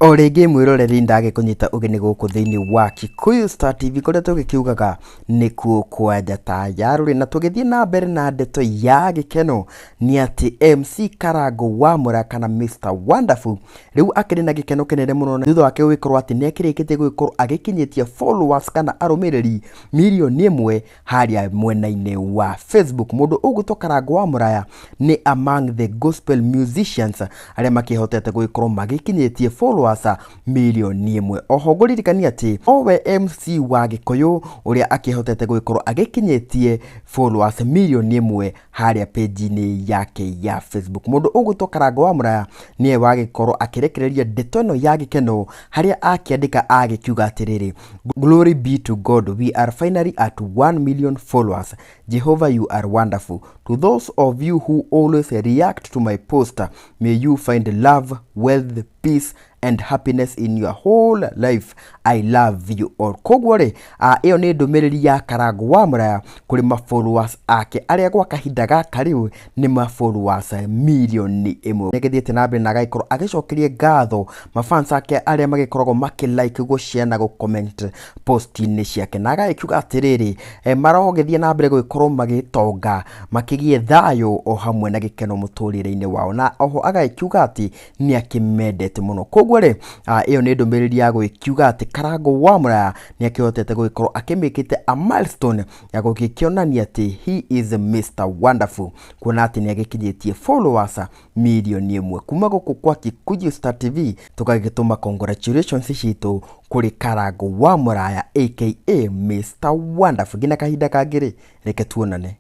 O rĩngĩ mwĩroreri ndagĩkũnyita ũgeni gũkũ thĩinĩ wa Kikuyu Star TV kũrĩa tũgĩkiugaga nĩkuo kwa njata ya rũrĩ, na tũgĩthiĩ na mbere na ndeto ya gĩkeno nĩ atĩ MC Karango wa Mũraya kana Mr Wonderful rĩu akĩrĩ na gĩkeno kĩnene mũno na thutha wake gũgĩkorwo atĩ nĩ akĩrĩkĩtie gũgĩkorwo agĩkinyĩtie followers kana arũmĩrĩri mirioni 1 harĩa mwena-inĩ wa Facebook. Mũndũ ũgwĩtwo Karango wa Mũraya nĩ among the gospel musicians arĩa makĩhotete gũgĩkorwo magĩkinyĩtie followers mirioni 1. Oho ngũririkania atĩ owe MC wa Gĩkũyũ ũrĩa akĩhotete gũgĩkorwo agĩkinyĩtie followers mirioni 1 harĩa page-inĩ yake ya Facebook. Mũndũ ũgwĩtwo Karango wa Mũraya nĩwe wagĩkorwo akĩrekereria ndeto ĩno ya gĩkeno harĩa akĩandĩka agĩkiuga atĩrĩrĩ, "Glory be to God, we are finally at 1 million followers. Jehovah, you are wonderful. To those of you who always react to my post, may you find love, wealth, peace and happiness in your whole life. I love you all." Koguo rĩ, ĩyo nĩ ndũmĩrĩri ya Karango wa Mũraya kũrĩ ma followers ake arĩa gwa kahinda gaka rĩu nĩ ma followers mirioni 1. Nĩ agĩthiĩte na mbere na agagĩkorwo agĩcokeria ngatho mafans ake arĩa magĩkoragwo makĩ like, gũ share na gũ comment post-inĩ ciake, na agagĩkiuga atĩrĩrĩ, marogĩthiĩ na mbere gũgĩkorwo magĩtonga, makĩgĩe thayũ o hamwe na gĩkeno mũtũrĩre-inĩ wao, na oho agagĩkiuga atĩ nĩ akĩmendete mũno. Koguo rĩ, ĩyo nĩ ndũmĩrĩri ya gũgĩkiuga atĩ Karango wa Mũraya nĩ akĩhotete gũgĩkorwo akĩmĩkĩte a milestone ya gũgĩkĩonania atĩ he is Mr Wonderful, kuona atĩ nĩ agĩkinyĩtie followers mirioni 1. Kuma gũkũ kwa Kikuyu Star TV tũgagĩtũma congratulations citũ kũrĩ Karango wa Mũraya aka Mr Wonderful. Nginya kahinda kangĩ rĩ, reke tuonane.